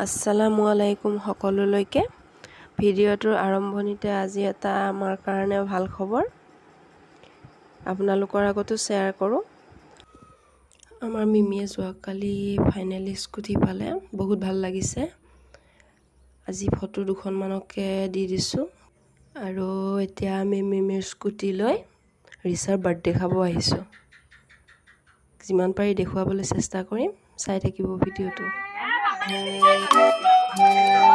আসসালামু আলাইকুম সকলোলৈকে। ভিডিঅ'টোৰ আৰম্ভণিতে আজি এটা আমাৰ কাৰণে ভাল খবৰ আপোনালোকৰ আগতো শ্বেয়াৰ কৰোঁ। আমাৰ মিমিয়ে যোৱাকালি ফাইনেলি স্কুটি পালে, বহুত ভাল লাগিছে। আজি ফটো দুখনমানকে দি দিছোঁ। আৰু এতিয়া আমি মিমিৰ স্কুটি লৈ ৰিচাৰ বাৰ্থডে খাব আহিছোঁ। যিমান পাৰি দেখুৱাবলৈ চেষ্টা কৰিম, চাই থাকিব ভিডিঅ'টো। Happy birthday to you.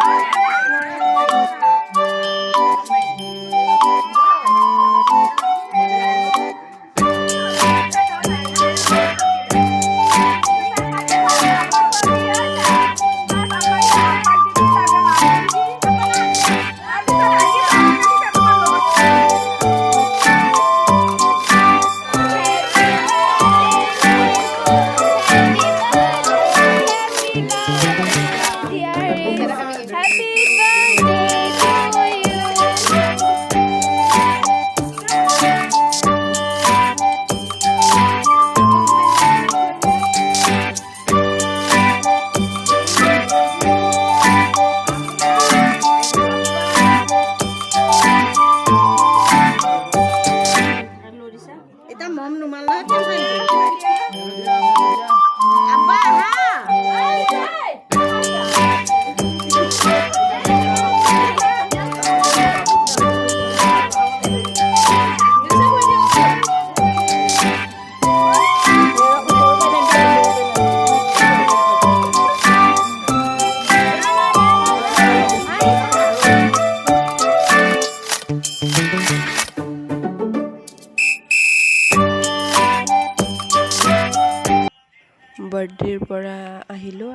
এতিয়া মম নুমালে কেনেকৈ? আব্বা, আহা। বাৰ্থডেৰ পৰা আহিলোঁ।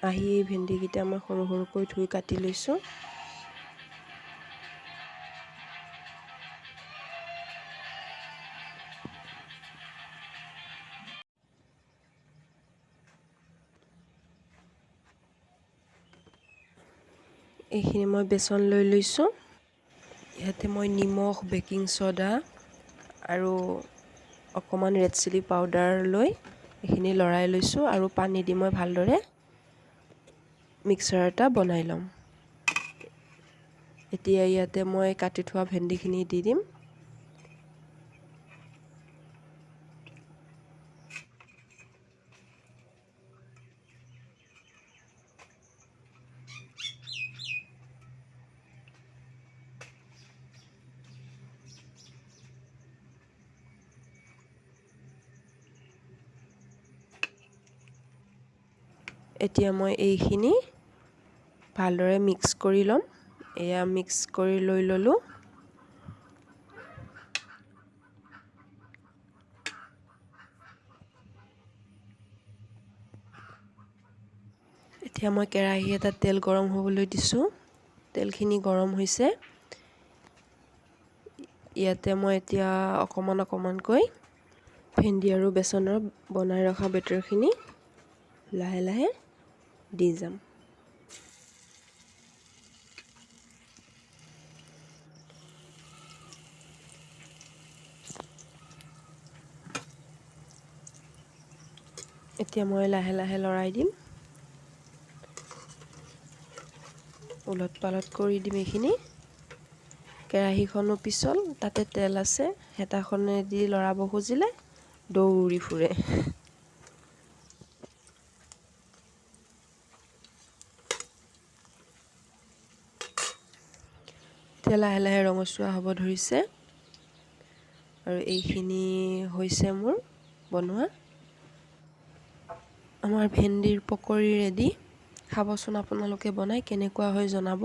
আহি এই ভেন্দিকেইটা মই সৰু সৰুকৈ ধুই কাটি লৈছোঁ। এইখিনি মই বেচন লৈ লৈছোঁ। ইয়াতে মই নিমখ, বেকিং ছ'ডা আৰু অকণমান ৰেড চিলি পাউডাৰ লৈ এইখিনি লৰাই লৈছোঁ আৰু পানী দি মই ভালদৰে মিক্সাৰ এটা বনাই ল'ম। এতিয়া ইয়াতে মই কাটি থোৱা ভেন্দিখিনি দি দিম। এতিয়া মই এইখিনি ভালদৰে মিক্স কৰি ল'ম। এয়া মিক্স কৰি লৈ ল'লোঁ। এতিয়া মই কেৰাহী এটাত তেল গৰম হ'বলৈ দিছোঁ। তেলখিনি গৰম হৈছে। ইয়াতে মই এতিয়া অকণমান অকণমানকৈ ভেন্দি আৰু বেচনৰ বনাই ৰখা বেটাৰখিনি লাহে লাহে দি যাম। এতিয়া মই লাহে লাহে লৰাই দিম, ওলট পালট কৰি দিম এইখিনি। কেৰাহীখনো পিছল, তাতে তেল আছে। হেতাখনেদি লৰাব খুজিলে দৌৰি ফুৰে। এতিয়া লাহে লাহে ৰঙচুৱা হ'ব ধৰিছে আৰু এইখিনি হৈছে মোৰ বনোৱা। আমাৰ ভেন্দিৰ পকৰি ৰেডি। খাবচোন আপোনালোকে বনাই, কেনেকুৱা হয় জনাব।